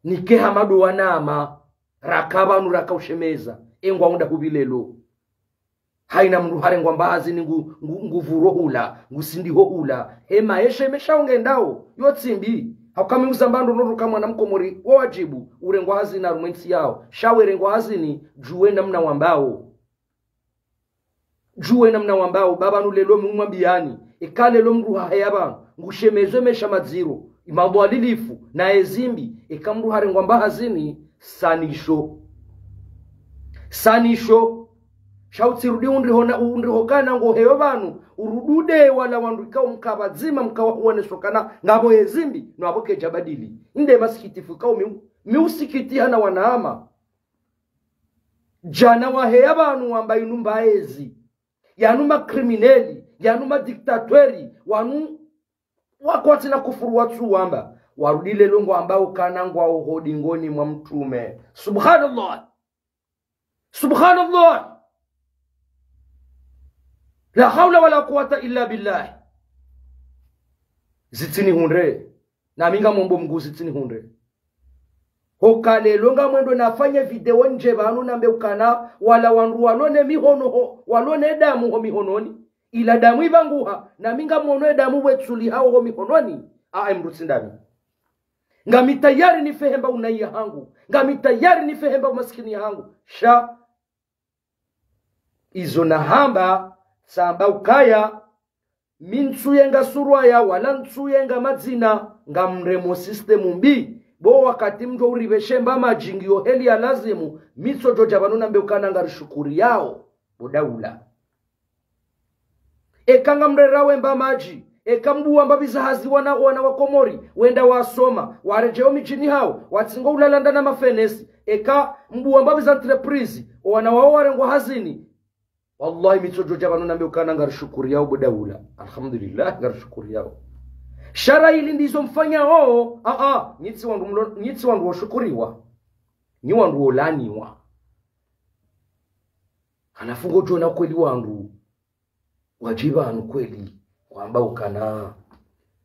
Nike hamadu wanama, raka pvanu raka ushemeza, engwa unda hupvi lelo. Haina mndru harengwa mba hazini ngu, ngu, ngupvuro hula, ngusindiho hula. He maesha emesha ungendao, yo tsi mbi. Hauka mi uzamba ndo noruka mwana mkomori, wo wadjibu, urengwa hazini harumwa entsi yao. Sha we rengwa hazini, djuwe namna wambao. Djuwe namna wambao, ba pvanu lelo mi umwambiyani. Eka lelo mndru haheya pvanu, ngushemezwe mesha madziro, imadhwalilifu, na ezimbi, eka mndru harengwa mba hazini, sanisho. Sanisho. Sha utsirudi undriho na, undriho kana ngoheyo pvanu, urudude wala wandru ikao mka pvadzima mka wahuoneso kana, ngapvo ezimbi, no apvo kedja badili. Inde masikitifu ikao mi, mi usikitiha na wanama. Djana waheya pvanu wamba inu mba ezi. Yanu ma criminels, yanu ma dictateurs, wanu wakwatsina kufuru watsu wamba. Warudi lelo ngwambao kana ngwao ho dingoni mwa mtrume. Subhanallah. Subhanallah. La hawla wala quwwata illa billah. Zitsinihundre. Nami ngamombo Mungu zitsinihundre. Hoka lelo ngamwendo nafanye video ndje pvanu nambe ukana wala wandru walone mihono ho, walone damu ho mihononi. Ila damu ipvanguha, nami ngamono edamu wetsuliha ho mihononi. Aa, emndru tsi ndami. Ngami tayari nife hemba unayi yahangu. Ngami tayari nife hemba umasikini yahangu. Sha izo nahamba, tsamba ukaya, mi ntsuyenga surwaya, wala ntsuyenga madzina, ngamremo système mbi. Bo wakati mndjo uripveshe mba madji ngiyo heli ya lazimu, mi tsodjodja pvanu nambe ukana ngarishukuriyao bo daula. Eka ngamrerawe mba madji, eka mbuwa mbapvi za hazi wana, wana wa Komori, wenda wasoma, waredjeo midjini hawo, watsingo ulala ndani ya mafenesi, eka mbuwa mbapvi za entreprise, owana wawo warengwa hazini. Wallahi, mi tsodjodja pvanu nambe ukana ngarishukuriyao bo daula. Alhamdulillah, ngarishukuriyao. Sha ra ili ndizo mfanyao, aa, nyi tsi wandru mlo, nyi tsi wandru woshukuriwa. Nyi wandru wolaniwa. Halafu ngodjona kweli wandru wadji pvanu kweli, wamba ukana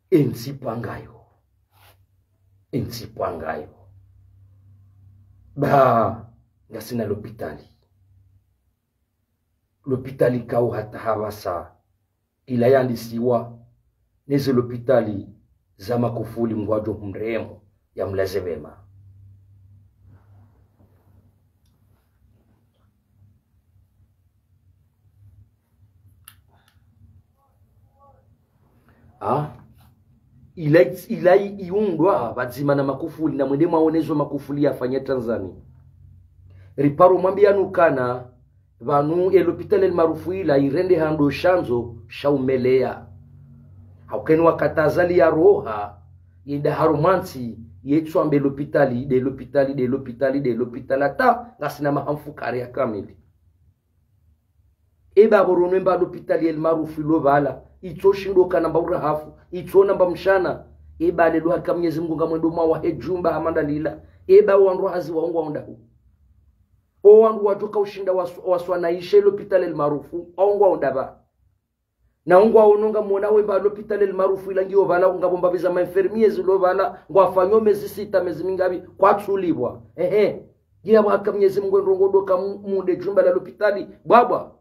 entsi pvwangayo. Entsi pvwangayo. Ba, ngasina lopitali. Lopitali kau hata hapvasa, ila yandisiwa, neze lopitali za Makufuli mngwadjo humremo, yamlaze pvema. Ah, ila, ila iundwa pvadzima na Makufuli, na mwende mwaone zo Makufuli yafanya Tanzania. Riparo mwambiyanu ukana, pvanu e lopitali El Maarouf ila irende hando shandzo sha umeleya. Hauka eni wakati Azali yaroha, yenda harumwa ntsi, yetsu amba e lopitali, nde lopitali, nde lopitali, nde lopitali, hata ngasina maha mfukare ya kamili. Eba pvo ronwe mba lopitali El Maarouf ilo pvala, itso shindo kana mba urahafu, itso na mba mshana. Eba lelo haka Mnyezi Mungu ngamwendo mwawahe djumba hama ndalila. Eba wandru hazi wawo ngwaonda hu. O wandru wadjoka ushinda waswa, waswanaishe lopitali El Maarouf, wawo ngwaonda pva. Na ungwaono ngamwona wemba lopitali El Maarouf ila ngiyo pvala, ngapvo mbapvi za ma infirmiers zilo pvala, ngwafanyo mezi sita, mezi mingapvi, kwatsulipvwa. Ehe. Ngiya pvo haka Mnyezi Mungu endrongo ndoka mu, munde djumba la lopitali, bwabwa.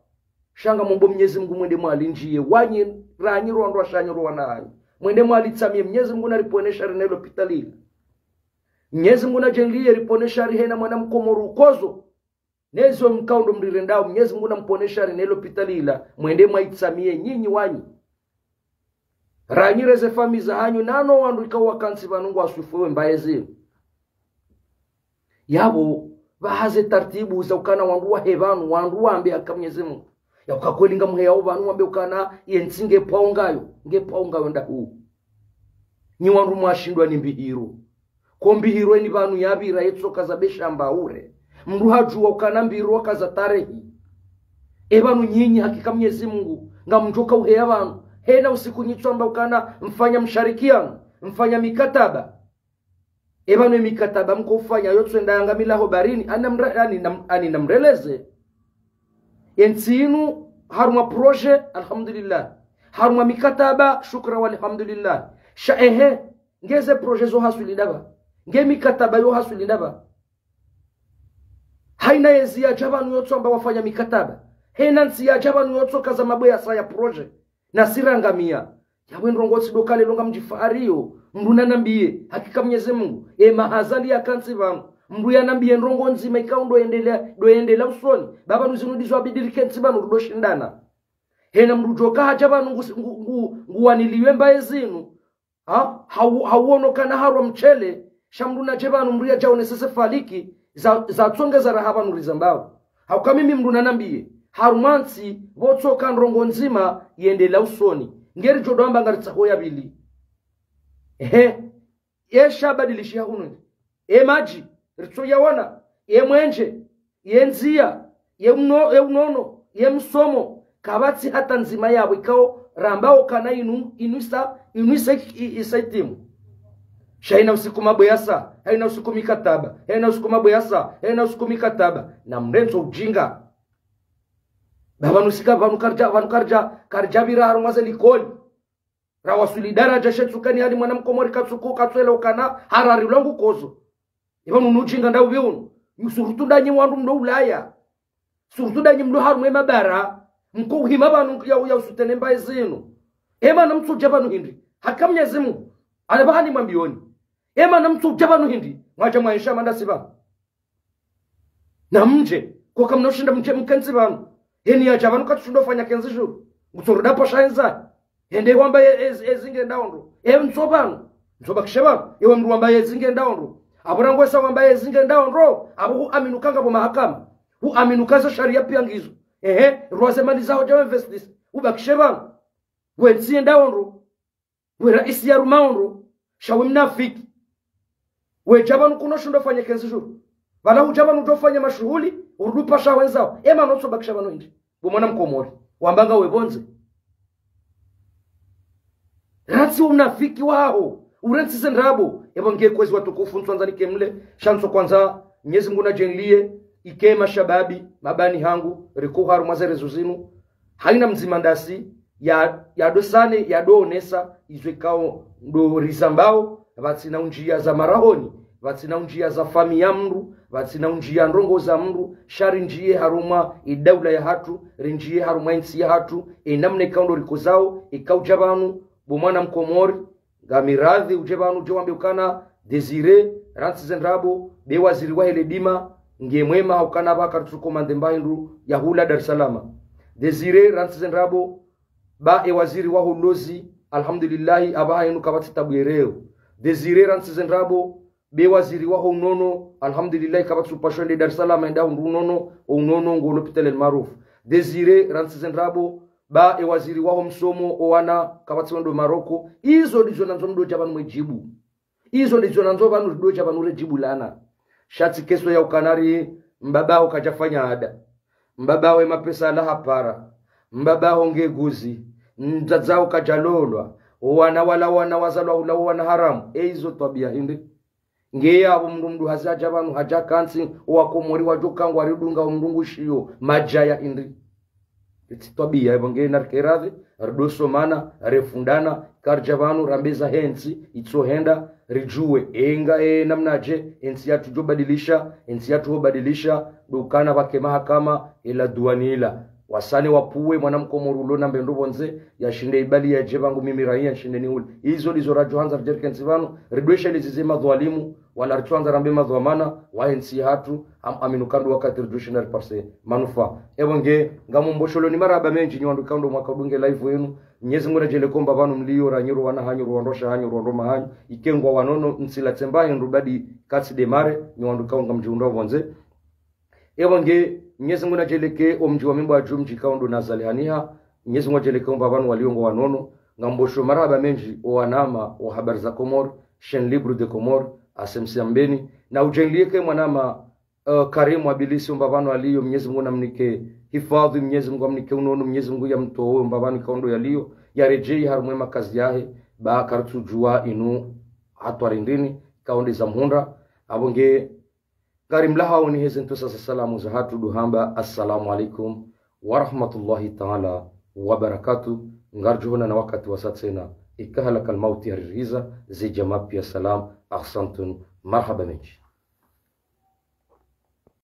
Sha ngamombo Mnyezi Mungu mwende mwalindjiye, wanyi, ranyi ro wandru washe hanyu ro wana hanyu. Mwende mwalitsamiye, Mnyezi Mungu naripvone shari ne lopitali ila. Mnyezi Mungu nadjenliye ripvone shari hena mwana mkomori ukodzo. Nezo mkao ndo mrirendao, Mnyezi Mungu nampvone shari ne lopitali ila, mwende mwaitsamiye nyinyi wanyi. Ranyi reze famiyi za hanyu, nano wandru ikao wakantsi pvanu ngwaswifuwe mbaye zinu. Yapvo, Pvaha ze taratibu za ukana wandru wahe pvanu, wandru wambe haka Mwenyezi Mungu. Ya uka kweli ngamheyao pvanu wambe ukana, ye ntsi nge pvao ngayo, nge pvao ngayo nda huu. Nyi wandru mwashindwa ni mbihiro. Ko mbihiro eni pvanu yapvira yetsoka za besha mbaure. Mndru hadjuwa ukana mbihiro kaza tarehi. E pvanu nyinyi hakika Mwenyezi Mungu, ngamdjoka uheya pvanu. Hena usiku nyitswamba ukana mfanya msharikiano, mfanya mikataba. E pvanu e mikataba mko ufanya yotswenda yangamilaho barini, ani namra-, ani nam-, ani namreleze. Ye ntsi inu harumwa projet, alhamdulillah. Harumwa mikataba, shukra walhamdulillah. Sha ehe, nge ze projet zo haswili ndapvi? Nge mikataba yo haswili ndapvi? Haina yezi yadja pvanu yotswamba wafanya mikataba. Hena ntsi yadja pvanu yotsoka za mabwe yasa ya projet. Na sirangamiya. Yawe ndrongo tsi ndo kale longa mdjifahariyo. Mndru nanambiye. Hakika Mwenyezi Mungu. E mahazali ya kantsi pvanu. Mndru yanambiye ndrongo ndzima ikao ndo endelea, ndo endelea usoni. Pvapvanu zinu ndizo abidi rikentsi pvanu rudo shindana. Hena mndru djoka hadja pvanu ngu, ngu, ngu, nguwaniliwe mbaye zinu. Ha? Hau-, hauono kana harwa mshele, sha mndru nadje pvanu mndru yadjaone sese faliki, za, za tsonge za raha pvanu rizambao. Hauka mimi mndru nanambiye, harumwa ntsi, pvotsoka ndrongo ndzima, yendelea usoni. Ngeri djodo amba ngaritsaho ya pvili. Ehe, ye sha badilishiha hunu. E madji, ritsoyaona, ye mwenje, ye ndziya, ye uno-, ye unono, ye msomo, kapvatsi hata ndzima yapvo ikao rambao kana inu, inu isa, inu isa i-, i-, isa itimu. Sha ina usiku mabwe yasa, haina usiku mikataba, haina usiku mabwe yasa, haina usiku mikataba, na mrendzo ujinga. Pvapvanu sika pvanu karidja, pvanu karidja, karidja pvira harumwa ze likoli. Rawaswili daraja she tsukani hali mwana mkomori katsuku katswele ukana harari lwangu kozo. Iba munu ujinga nda upvi unu. Surtout ndanyi wandru mlo Ulaya. Surtout ndanyi mlo harumwa e mabara. Mko uhima pvanu ya, ya usutene mbaye zinu. Ema na mtsudja pvanu hindri. Haka Mwenyezi Mungu. Alaba hani mwambiyoni. Ema na mtsudja pvanu hindri. Mwadja mwaisha manda siba. Na mdje, koka mna ushinda mdje mkentsi pvanu. Heni yadja pvanu katsushindo fanya kenzi djuu. Ngutsoruda pasha enza. Hende wamba ye-, ezi, ezi nge ndaondro. E ntso pvanu. Ntso bakishe pvanu. Ewe mndru wamba ye ezi nge ndaondro. Apvo rangu esa wamba ye ezi nge ndaondro. Apvo hu aminu kanga pvo mahakama. Hu aminu kaza sharia pia ngizo. Ehe, rwaze mali zaho djawe investis. Ubakishe pvanu. We ntsi ye ndaondro. We raisi ya ruma ondro, sha we mnafiki. We dja pvanu kuno shindo fanye kenzi djuu. Pvala hudja pvanu udjo fanya mashuhuli, urudu pasha wenzao. Ema no tso bakisha pvanu hindri. Bo mwana mkomori. Wamba nga we pvondze. Rantsi wo unafiki waho. Urantsi ze ndrabo. Ebo nge kwezi watukufu ntswandza nike mle. Sha ntso kwandza Mwenyezi Mungu nadjenliye. Ike mashababi, mabani hangu, riko harumwa ze rezo zinu. Haina mdzima ndasi, ya, yadosane, yadoonesa, izo ikao ndo rizambao, pvatsina undjia za marahoni, pvatsina undjia za fami ya mndru, pvatsina undjia ndrongo za mndru, sha rindjie harumwa idaula yahatru, rindjie harumwa intsi yahatru, enamna ikao ndo rikozao, ikao dja pvanu, bo mwana mkomori, ngamiradhi udje pvanu udje wambe ukana, Désiré, rantsi ze ndrabo, be waziri wahe le dima, nge mwema haukana pvaka rutsuko mandemba hindru ya hula Dar es Salaam. Désiré, rantsi ze ndrabo, ba e waziri waho lozi, alhamdulillahi, apvaha inu kapvatsi tabu yereo. Désiré, rantsi ze ndrabo, be waziri waho unono, alhamdulillahi, kapvatsi upashwa ende Dar es Salaam, enda hundru unono, o unono, ngo l'hôpital El Maarouf. Désiré, rantsi ze ndrabo, ba e waziri waho msomo, o wana, kapvatsi wendo Maroko. Izo ndizo nandzo mdo dja pvanu mwe djibu. Izo ndizo nandzo pvanu rido dja pvanu re djibu lana. Sha tsi keso ya ukana ri, mbaba ho kadja fanya ada. Mbaba ho e mapesa ala hapara. Mbaba ho nge guzi. Mdzadze ho kadja lolwa. O wana wala wana wazalwa hula o wana haramu. E izo twabia hindri. Nge yapvo mndru mndru hazi hadja pvanu hadja kantsi, o wakomori wadjo kangwa ridunga o mndru ngushiyo, madjaya hindri. Itsi twabia, ebo nge narike radhi, rido somana, refundana, karidja pvanu, rambe za hentsi, itso henda, ridjuwe, enga e namna dje, entsi yatru djo badilisha, entsi yatru ho badilisha, ndo ukana pvake mahakama, ela duwani ila. Wasane wapvuwe, mwana mkomori ulo na mbe ndro pvondze, yashinde ibali yadje pvangu mimi raia, nshinde ni ule. Izo ndizo radjo handza ridjerike ntsi pvanu, ridweshe lizize madhwalimu, wala ritsuandza rambe madhwamana, wa entsi yahatru, am-, aminu kandru wakati ridjo shinda riparse manufaa. Ebo nge, ngamumbosholoni marahaba mendji, nyi wandru ikao ndo mwaka udunge live yenu, Mwenyezi Mungu nadjele komba pvanu mlio, ranyi ro wana hanyu, ro wandrosha hanyu, ro wandroma hanyu, ike ngwa wanono, ntsi la tsemba hindru badi katsi demare, nyi wandru ikao ngamdjiundra pvondze. Ewa nge, Mnyezi Mungu nadjeleke omdji wa Mimbwadju, mdji ikao ndo nazalihaniha. Mnyezi Mungu adjeleke ombapvanu walio ngwanono. Ngambosho marahaba mendji owanama wa Habari za Komori, Chaîne Libre de Comores, A C M C ya Mbeni. Na udjenlieke mwanama, eh, Karim Abilisi ombapvanu aliyo, Mnyezi Mungu namnike hifadhi, Mnyezi Mungu amnike unono, Mnyezi Mungu yamtowe ombapvanu ikao ndo yaliyo, yaredjei harumwa emakazi yahe, ba karitsudjua inu hatwari ndrini, ikao nde zamhundra. Apvo nge, ngarimlahao ni heze ntsusa za salamu zahatru ndo hamba, assalamu alaikum wa rahmatullahi ta'ala wa barakatuh. Ngaridjo onana wakati wasa tsena, ika halakal mauti yaririza, ze djamaa pia salam, ahsantum, marahaba mendji.